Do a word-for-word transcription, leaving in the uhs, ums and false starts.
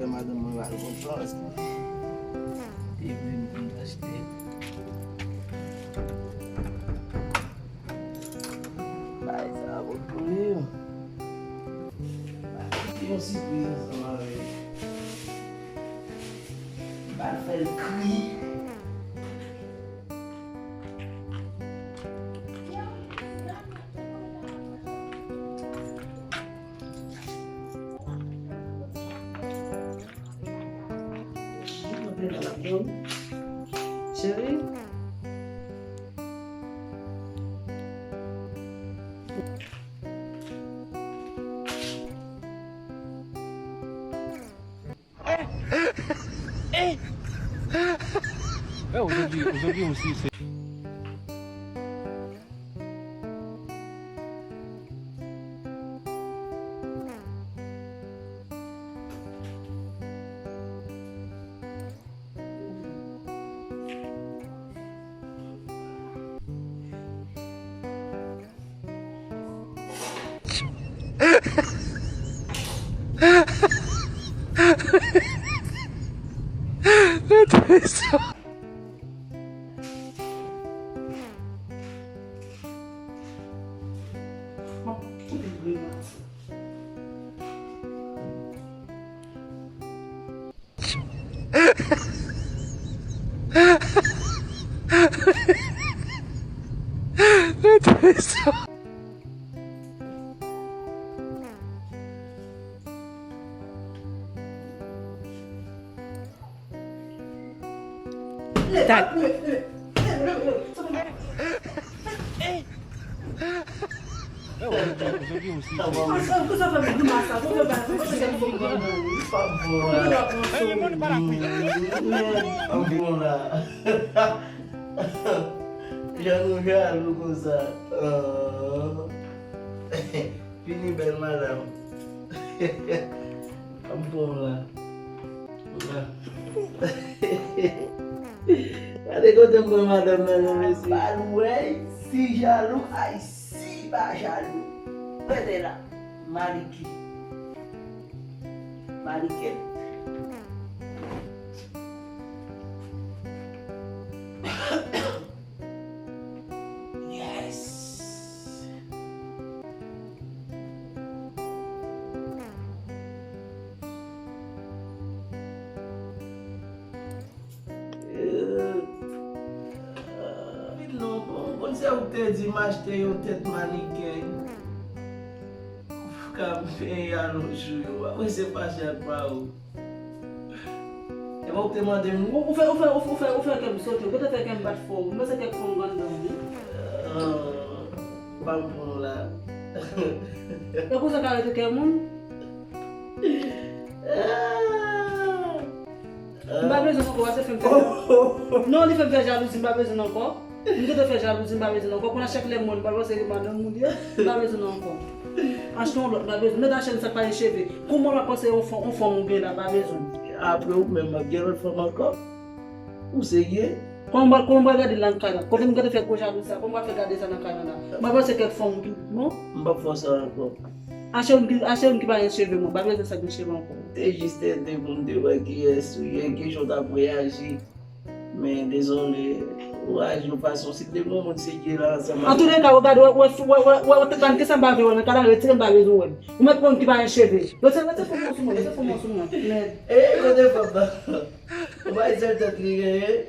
Madanm mwen pa kontan. Li vle m pou m achte. Bay sa pou li. Yon sipriz ansanm avè li. M pral fè l kriye. Cheri. Eh, aujourd'hui, aujourd'hui aussi, c'est Jan nou jalou konsa. Fini bèl madanm. Ann pran w la. Gade kote m pran madanm nan, non, mesye. Ba l wè si jalou, ay, si pa jalou. Rete la. Maliki. Maliki. Yes. Vin non, bon, bon, se ou k te di m achte yon tèt maniken. Ou ka m peye a lòt jou yo. Apre se fache ak pa ou. Epa ou te mande m, ou, ou fè, ou fè, ou fè, ou fè, ou fè kè m sote, ou te fè kè m bat fò, ou panse kèk fanm anndan wi. Ah, pa m pran w la. E konsa ka rete kè moun? Ah. M pa bezwen ankò, se fè m fè. Non, li fè m fè jalouzi, m pa bezwen ankò. M gentan fè jalouzi, m pa bezwen ankò. Kounye a chak lè m wè l, m pa panse se madanm moun ye, m pa bezwen ankò. Achte yon lòt, m pa bezwen. Met achte yon sa k pa gen cheve. Kouman w ap panse yon fanm, yon fanm ou gen la, m pa bezwen. Apre ou menm, m ap gen lòt fanm ankò? Ou serye? Kòman m pral, kòman m pral gade l nan kay la? Kote m gentan fè gwo jalouzi sa, kòman m pral fè gade sa nan kay la la? M pa panse kèk fanm ki bon? M p ap fè w sa ankò. Achte youn ki, achte youn ki pa gen cheve, mwen, m pa bezwen sa gen cheve ankò. Te jis tenten pou m te wè kiyès ou ye, kijan w t ap reyaji. Men dezole, ou aji yon fason, si te gon moun serye la ansanm avè w. Antouleka, ou gade, wè, wè, wè, wè, wè, tèt la, kisa m pa vle wè, men kadav, retire m pa bezwen wè. Ou mèt pran ki pa gen cheve. Retire, retire fòm nan sou mwen, retire fòm nan sou mwen. Mèd. E, kote fòm nan? Ou pa di sèl tèt li genyen?